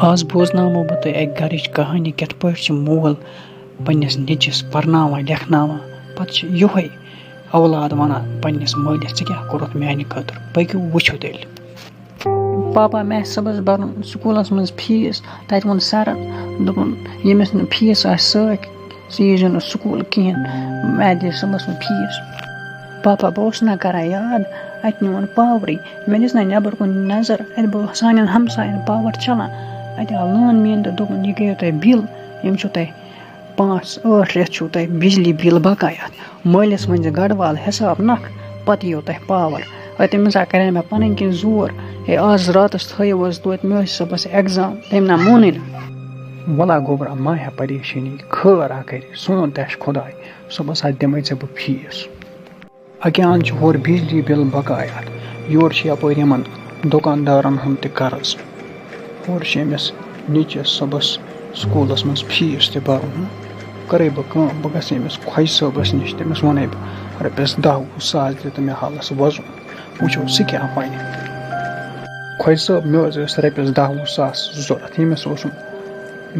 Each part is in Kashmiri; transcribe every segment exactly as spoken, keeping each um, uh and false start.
آز بوزناومو بہٕ تۄہہِ اَکہِ گَرٕچ کہانی، کِتھ پٲٹھۍ چھِ مول پنٛنِس نیٚچوِس پَرناوان لیکھناوان، پَتہٕ چھِ یِہوٚے اولاد وَنان پنٛنِس مٲلِس، "ژٕ کیٛاہ کوٚرُتھ میٛانہِ خٲطرٕ؟" پٔکِو وٕچھِو تیٚلہِ۔ پاپا، مےٚ آسہِ صُبحَس بَرُن سکوٗلَس منٛز فیٖس۔ تَتہِ ووٚن سَرَن، دوٚپُن، ییٚمِس نہٕ فیٖس آسہِ سۭتۍ، سُہ یی زیو نہٕ سکوٗل کِہیٖنۍ۔ مےٚ دِ صُبحَس وۄنۍ فیٖس۔ پاپا، بہٕ اوسُس نہ کَران یاد، اَتہِ نہٕ یِوان پاورٕے۔ مےٚ دِژ نہ نٮ۪بَر کُن نظر، اَتہِ بوٗز سانٮ۪ن ہمساین پاور چلان۔ اَتہِ آو لون مین تہٕ دوٚپُن، "یہِ گٔیو تۄہہِ بِل، یِم چھِو تۄہہِ پانٛژھ ٲٹھ رٮ۪تھ چھُو تۄہہِ بجلی بِل بقایا۔ مٲلِس ؤنۍ زِ گڑوال حساب نکھ، پتہٕ یِیو تۄہہِ پاور۔" اَتہِ تٔمِس ہا کَرے مےٚ پَنٕنۍ کِنۍ زور، "ہے، آز راتَس تھٲیِو حظ توتہِ، مےٚ ٲسۍ صُبحَس ایگزام۔" تٔمۍ نہ مونُے نہٕ۔ وَلہ گوٚبرا، مہ ہےٚ پریشٲنی، خٲر ہا کَرِ، سون تہِ آسہِ خۄداے، صُبحَس ہا دِمَے ژےٚ بہٕ فیٖس۔ اَکہِ اَنٛد چھِ ہورٕ بجلی بِل بقایا، یورٕ چھِ یَپٲرۍ یِمَن دُکاندارَن ہُنٛد تہِ قرض۔ ہورٕ چھِ أمِس نیٚچوِس صُبحَس سکوٗلَس منٛز فیٖس تہِ بَرُن۔ کَرَے بہٕ کٲم، بہٕ گژھٕ أمِس خۄجہِ صٲبَس نِش، تٔمِس وَنَے بہٕ، "رۄپیَس دَہ وُہ ساس دِ تہٕ مےٚ ہالَس وۄزُم، وٕچھو سُہ کیٛاہ وَنہِ۔" خۄجہِ صٲب، مےٚ حظ ٲسۍ رۄپیَس دَہ وُہ ساس ضوٚرَتھ، ییٚمِس اوسُم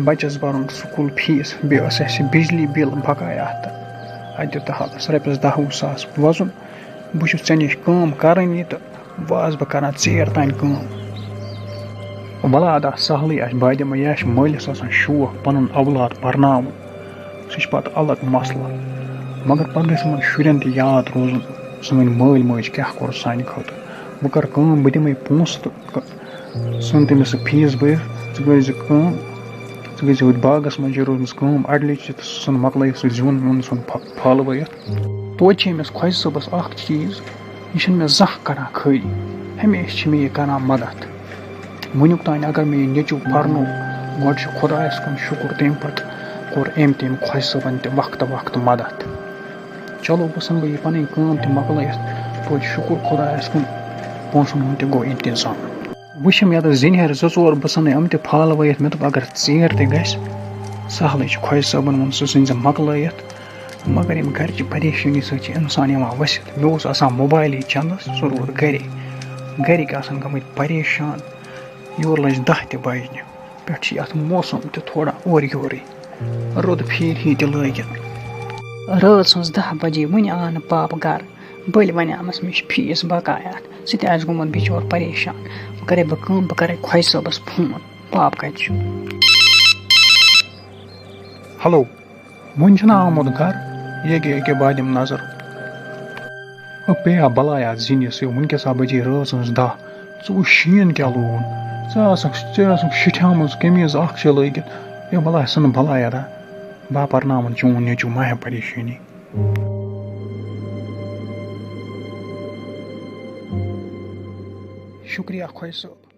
بَچَس بَرُن سکوٗل فیٖس، بیٚیہِ ٲس اَسہِ بجلی بِل بقایا تہٕ اَتہِ دیُت حالَس رۄپیَس دَہ وُہ ساس وۄزُم۔ بہٕ چھُس ژےٚ نِش کٲم کَرٲنی تہٕ وۄنۍ آس بہٕ کَران ژیر تام کٲم۔ وَلہٕ اَدا سہلٕے آسہِ، بہٕ دِمَے، یہِ آسہِ مٲلِس آسان شوق پَنُن اولاد پَرناوُن، سُہ چھُ پَتہٕ الگ مسلہٕ۔ مگر پَتہٕ گژھِ یِمَن شُرٮ۪ن تہِ یاد روزُن، سٲنۍ مٲلۍ مٲج کیٛاہ کوٚر سانہِ خٲطرٕ۔ بہٕ کَرٕ کٲم، بہٕ دِمَے پونٛسہٕ تہٕ ژھٕن تٔمِس سُہ فیٖس بٔرِتھ، ژٕ کٔرۍ زِ کٲم، ژٕ گٔژھ یہِ باغَس منٛز یہِ روٗزمٕژ کٲم اَڑلیٚچہِ تہٕ ژٕ ژھٕن مۄکلٲیِتھ سُہ زیُن ویُن ژھٕن پھَ-، پھَل ؤرِتھ۔ توتہِ چھِ أمِس خۄجہِ صٲبَس اَکھ چیٖز، یہِ چھُنہٕ مےٚ زانٛہہ کَران خٲلی، ہمیشہِ چھِ مےٚ یہِ کَران مَدَتھ۔ وٕنیُک تام اگر مےٚ یہِ نیٚچوٗ پَرنو، گۄڈٕ چھُ خۄدایَس کُن شُکُر، تَمہِ پَتہٕ کوٚر أمۍ تہِ أمۍ خۄجہِ صٲبَن تہِ وقتہٕ وقتہٕ مَدَتھ۔ چلو، بہٕ ژھٕنہٕ بہٕ یہِ پَنٕنۍ کٲم تہِ مۄکلٲیِتھ، توتہِ شُکُر خۄدایَس کُن، پونٛسَن ہُنٛد تہِ گوٚو اِنتِظام۔ وٕچھِم یَتَس زِنہِ ہٮ۪رِ زٕ ژور، بہٕ ژھٕنَے یِم تہِ پھال وٲیِتھ۔ مےٚ دوٚپ، اگر ژیر تہِ گژھِ، سہلٕے چھُ، خۄجہِ صٲبَن ووٚن، سُہ ژھٕنۍ زِ مۄکلٲیِتھ۔ مگر ییٚمہِ گَرِچہِ پریشٲنی سۭتۍ چھِ اِنسان یِوان ؤسِتھ۔ مےٚ اوس آسان موبایلٕے چَندَس، سُہ روٗد گَرے۔ گَرِکۍ آسان گٔمٕتۍ پریشان۔ یورٕ لٔج دَہ تہِ بَجنہِ۔ پٮ۪ٹھٕ چھِ یَتھ موسم تہِ تھوڑا اورٕ یورٕے۔ روٚد پھیٖرۍ ہی تہِ لٲگِتھ۔ رٲژ ہٕنٛز دَہ بَجے، وٕنہِ آو نہٕ پاپہٕ گَرٕ۔ بٔلۍ وَنیٛامَس، مےٚ چھِ فیٖس بقایا اَتھ۔ سُہ تہِ آسہِ گوٚمُت بِچور پریشان۔ وۄنۍ کَرَے بہٕ کٲم، بہٕ کَرَے خۄجہِ صٲبَس فون۔ پاپہٕ کَتہِ چھُ؟ ہیلو، وُنہِ چھُنہ آمُت گَرٕ؟ ییٚکیٛاہ، ییٚکیٛاہ، بہٕ دِمہٕ نظر۔ او پیٚیا بَلایا زِنِس، ہے، وٕنکیٚس ہا بَجے رٲژ ہٕنٛز دَہ۔ ژٕ وٕچھ شیٖن کیٛاہ لوگُن۔ ژٕ آسَکھ، ژٕ آسَکھ شِٹھیٛامٕژ قمیٖض اَکھ چھےٚ لٲگِتھ۔ ہے، وَلہٕ ہا، ژھٕن بَلایا دا۔ بہٕ ہا پَرناوَن چون نیٚچوٗ، مہ ہےٚ پریشٲنی۔ شُکریہ خۄجہِ صٲب۔